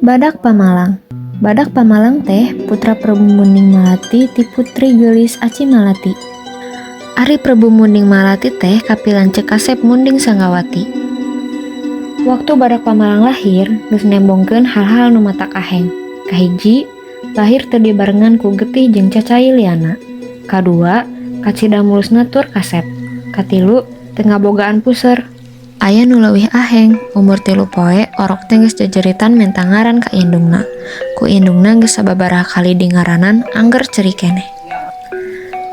Badak Pamalang. Badak Pamalang teh putra Prabu Munding Malati ti putri geulis Aci Malati. Ari Prabu Munding Malati teh kapilanceuk kasep Munding Sanggawati. Waktu Badak Pamalang lahir, geus nembongkeun hal-hal nu matak aheng. Kahiji, lahir teu dibarengan ku getih jeung cacai liana. Kadua, kacida mulusna tur kasep. Katilu, teu ngabogaan puser. Aya nu leuwih aheng, umur 3 poe orok teh geus jejeritan menta ngaran ka indungna. Ku indungna geus sababaraha kali dingaranan angger ceri keneh.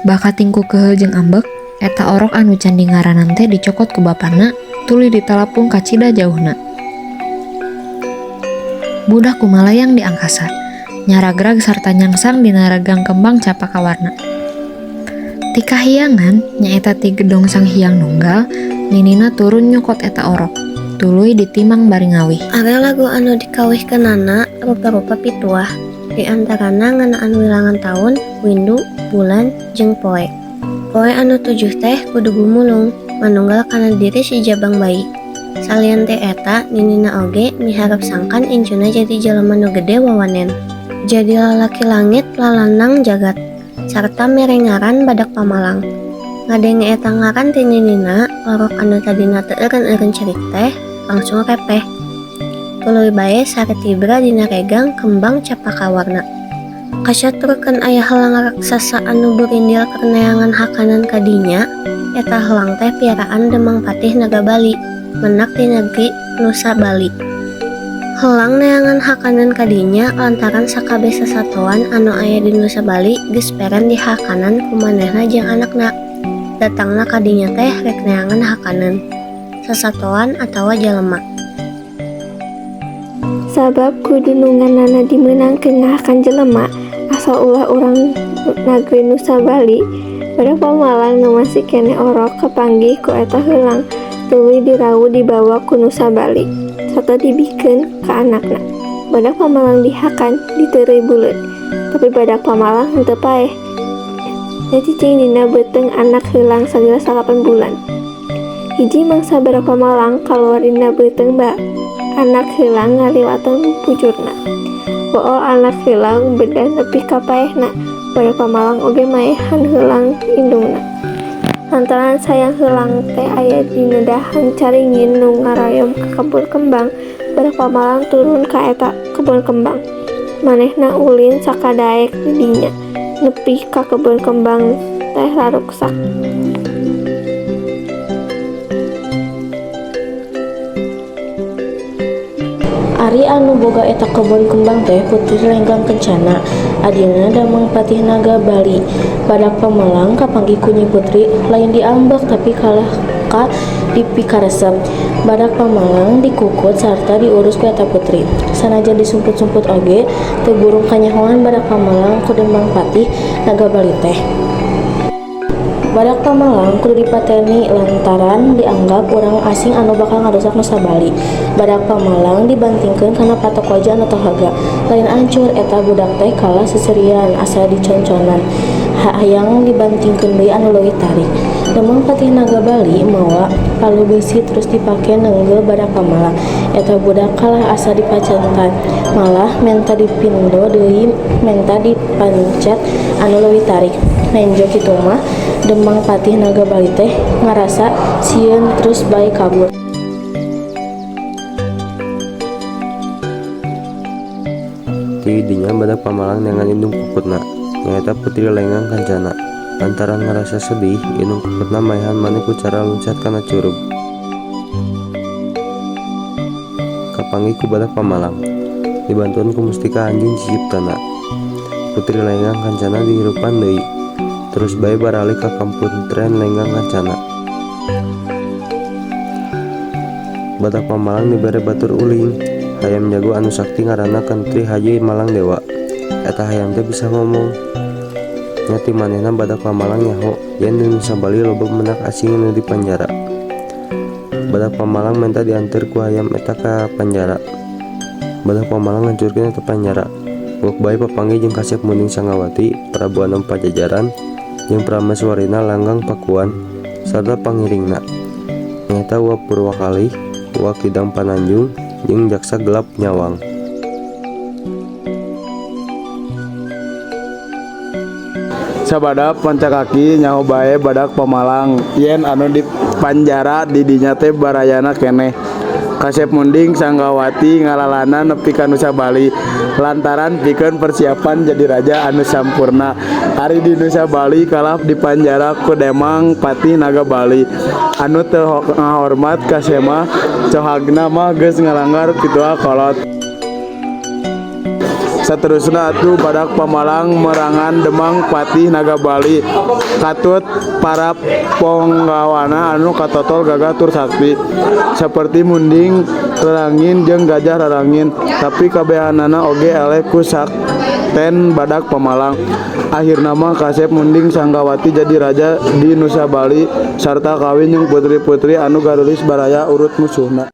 Bakating ku keheul jeung ambek, eta orok anu can dingaranan teh dicokot ku bapana, tuluy ditalapung kacida jauhna. Budak kumalayang di angkasa, nyaragrag sarta nyangsang dina regang kembang capaka warna. Ti kahiyangan, nyaeta ti Gedong Sanghyang Nunggal, ninina turun nyokot eta orok, tuluy ditimang bari ngawih. Ari lagu anu dikawihkeunana rupa-rupa pituah, di antarana ngeunaan wilangan taun, windu, bulan, jeung poe. Poe anu tujuh teh kudu gumulung, manunggal kana diri si jabang bayi. Salian ti eta, ninina oge miharep sangkan incuna jadi jalema nu gede wawanen. Jadi lalaki langit lalanang jagat, sarta mere ngaran Badak Pamalang. Ngadenge eta ngaran ti ninina, orok anu tadina teu eureun-eureun cerik teh langsung repeh. Tuluy bae sare tibra dina regang kembang capaka warna. Kacaturkeun aya helang raksasa anu burindil keur neangan hakaneun ka dinya, eta helang teh piaraan Demang Patih Naga Bali, menak ti negeri Nusa Bali. Helang neangan hakaneun ka dinya lantaran sakabeh sasatoan anu aya di Nusa Bali geus peren dihakanan ku manehna jeung anakna. Datangna ka dinya teh rek neangan hakaneun, sasatoan atawa jalema. Sabab ku dununganana dimeunangkeun ngahakan jelema, asal ulah urang nagri Nusa Bali. Badak Pamalang nu masih keneh orok kapanggih ku eta heulang, tuluy diraup dibawa ku Nusa Bali, sarta dibikeun ka anakna. Badak Pamalang dihakan, diteureuy buleud. Tapi Badak Pamalang henteu paeh. Nya cicing dina beuteung anak heulang salila 9 bulan. Hiji mangsa Badak Pamalang kaluar dina beuteung anak heulang ngaliwatan bujurna. Bool anak heulang bedah nepi ka paehna. Badak Pamalang oge maehan heulang indungna. Lantaran sayang heulang teh aya di nedahan caringin nu ngaroyom ka kebon kembang, Badak Pamalang turun ka eta kebon kembang. Manehna ulin sakadaek di dinya, nepi ka kebon kembang teh raruksak. Ari anu boga eta kebon kembang teh Putri Lenggang Kencana, adina Damang Patih Naga Bali. Badak Pamalang kapanggih ku Nyi Putri lain diambek tapi kalah ka dipikaresep. Badak Pamalang dikukut sarta diurus ku eta putri. Sanajan disumput-sumput oge teu burung kanyahoan Badak Pamalang ku Demang Patih Naga Bali teh. Badak Pamalang kudu dipateni lantaran dianggap urang asing anu bakal ngarusak Nusa Bali. Badak Pamalang dibantingkeun kana patok waja anu tohaga. Lain ancur eta budak teh kalah seuseurian asa diconconan. Hayang dibantingkeun deui anu leuwih tarik. Demang Patih Naga Bali mawa palu beusi terus dipake neunggel Badak Pamalang. Eta budak kalah asa dipacentan, malah menta dipindo deui menta dipancet anu leuwih tarik. Nenjo kitu mah Demang Patih Naga Bali teh ngarasa sieun terus bae kabur. Ti dinya Badak Pamalang neangan indung kukutna, nyaeta Putri Lenggang Kancana. Lantaran ngarasa sedih, indung kukutna maehan maneh ku cara luncat kana curug. Kapanggih ku Badak Pamalang, dibantuan ku mustika anjing ciciptana. Putri Lenggang Kancana dihirupan deui, terus bae baralih ka Kaputren Lenggang Kancana. Badak Pamalang dibere batur uling, hayam jago anu sakti ngaranna Kentri Haji Malang Dewa. Eta hayam teh bisa ngomong. Nya ti manehna Badak Pamalang nyaho yen di Nusa Bali loba menak asing nu dipanjara. Badak Pamalang menta dianteur ku hayam eta ka panjara. Badak Pamalang ngancurkeun eta panjara. Gok bae papanggih jeung Kasep Munding Sanggawati, Prabu Anom Pajajaran, jeung Prameswarina Langgang Pakuan sarta pangiringna. Nyaeta Wa Purwakalih, Wa Kidang Pananjung, jeung Jaksa Gelap Nyawang. Sabada pancakaki nyaho bae Badak Pamalang yen anu dipanjara di dinya teh barayana keneh. Kasep Munding Sanggawati ngalalana nepi ka Nusa Bali lantaran pikeun persiapan jadi raja anu sampurna. Ari di Nusa Bali kalah dipanjara ku Demang Patih Naga Bali anu teu ngahormat ka Sema, cohagna mah geus ngalanggar pituah kolot. Saterusna atuh Badak Pamalang merangan Demang Patih Naga Bali katut para ponggawana anu katotol gagah tur sakti saperti Munding Rerangin jeung Gajah Rerangin, tapi kabehanana oge eleh ku sakten Badak Pamalang. Akhirna mah Kasep Munding Sanggawati jadi raja di Nusa Bali sarta kawin jeung putri-putri anu gareulis baraya urut musuhna.